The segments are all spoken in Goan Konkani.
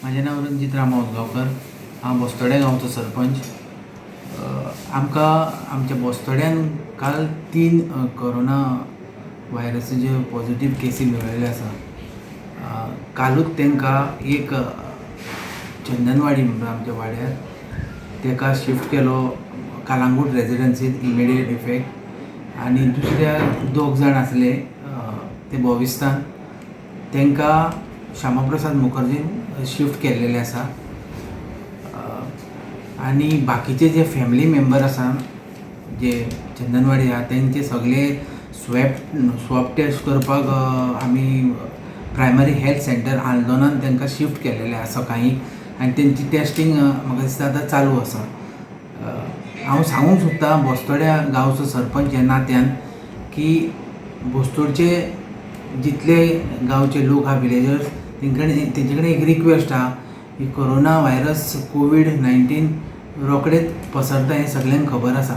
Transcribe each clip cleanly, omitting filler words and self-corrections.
म्हाजें नांव रंजीत रामा उजगांवकर. हांव बोस्तोड्या गांवचो सरपंच. आमकां आमच्या बोस्तोड्यान काल 3 कोरोना व्हायरसाचे पॉझिटीव केसी मेळिल्ले आसा. कालूच तांकां एक चंदनवाडी म्हणटा आमच्या वाड्यार ताका शिफ्ट केलो कालांगूट रेजिडन्सीत इमिडिएट इफेक्ट. आनी दुसऱ्या दोग जाण आसले ते बोविस्तान, तांकां श्यामाप्रसाद मुखर्जीन शिफ्ट केल्लेले आसा. आनी बाकीचे जे फॅमिली मेंबर आसा जे चंदनवाडी आहा तेंचे सगळे स्वॅब टेस्ट करपाक आमी प्रायमरी हेल्थ सेंटर आल्दोनान तांकां शिफ्ट केलेले आसा सकाळीं आनी तेंची टेस्टींग म्हाका दिसता आतां चालू आसा. हांव सांगूंक सोदतां बोस्तोड्या गांवचो सरपंच ह्या नात्यान की बोस्तोडचे जितले गांवचे लोक आहा, विलेजर्स, तेंचे कडेन एक रिक्वेस्ट आहा की कोरोना व्हायरस कोवीड-19 रोखडेच पसरता हें सगल्यांक खबर आसा.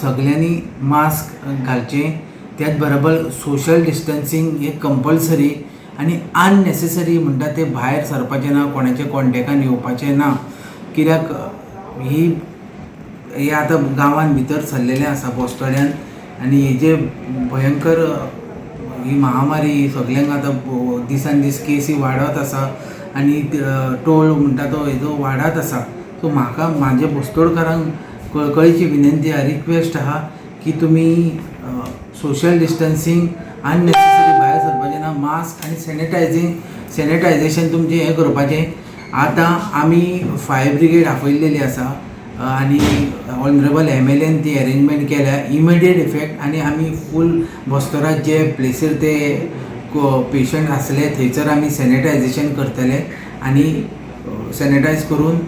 सगल्यांनी मास्क घालचें, त्याच बरोबर सोशल डिस्टन्सींग हें कंपल्सरी आनी अननेसेसरी म्हणटा ते भायर सरपाचें ना, कोणाच्या कॉन्टेक्टान येवपाचें ना. कित्याक ही हे आतां गांवान भितर सरलेलें आसा बोस्तोड्यान आनी हेजे भयंकर ही महामारी सगल्यांक आतां दिसान दीस केसी वाडत आसा आनी टोल म्हणटा तो हेजो वाडत आसा. सो म्हाका म्हाजे बोस्तोडकारांक कळकळीची विनंती आहा, रिक्वेस्ट आहा की तुमी सोशल डिस्टन्सींग, अननेसेसरी भायर सरपाचें ना, मास्क आनी सॅनिटायझेशन तुमचें हें करपाचें. आतां आमी फायर ब्रिगेड आपयल्लेली आसा आनी ऑनरेबल एमएलएन ती अरेंजमेंट केल्या इमिडिएट इफेक्ट. आनी आमी फूल बोस्तोरा जे प्लेसीर ते पेशंट आसले थंयसर आमी सॅनिटायझेशन करतले आनी सॅनिटायज करून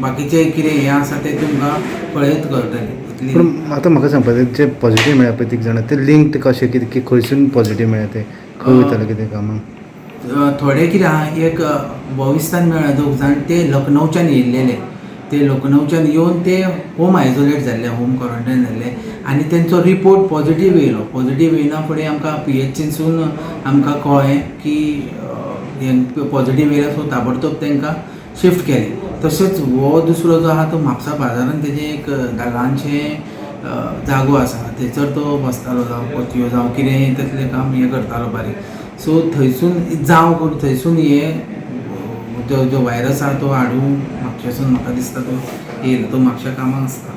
बाकीचे कितें हें आसा तें तुमकां कळयत करतले इतली. पूण आतां म्हाका सांगपा जाय, जे पॉझिटीव मेळ्ळा पळय तीग जाणां, ते लिंक्ड कशें कितें की खंयसून पॉझिटीव मेळ्ळा, ते खंय वयताले कितें कामाक? थोडे कितें आहा, एक बोविस्तान मेळ्ळा दोग जाण, ते लखनौच्यान येयल्लेले. ते लखनौच्यान येवन ते होम आयसोलेट जाल्ले, होम क्वॉरंटायन जाल्ले आनी तेंचो रिपोर्ट पॉझिटीव येयलो. पॉझिटीव येयना फुडें आमकां पीएचसीनसून आमकां कळ्ळें की हें पॉझिटीव येयला. सो ताबडतोब तांकां शिफ्ट केलें. तशेंच हो दुसरो जो आहा तो म्हापसा बाजारान तेजें एक ल्हानशें जागो आसा, थंयसर तो बसतालो, जावं पोतयो जावं कितें तसलें काम हें करतालो बारीक. सो थंयसून जावं करून थंयसून हे जो जो व्हायरस आहा तो हाडून म्हापशेसून म्हाका दिसता तो येयला. तो म्हापशा कामाक आसता.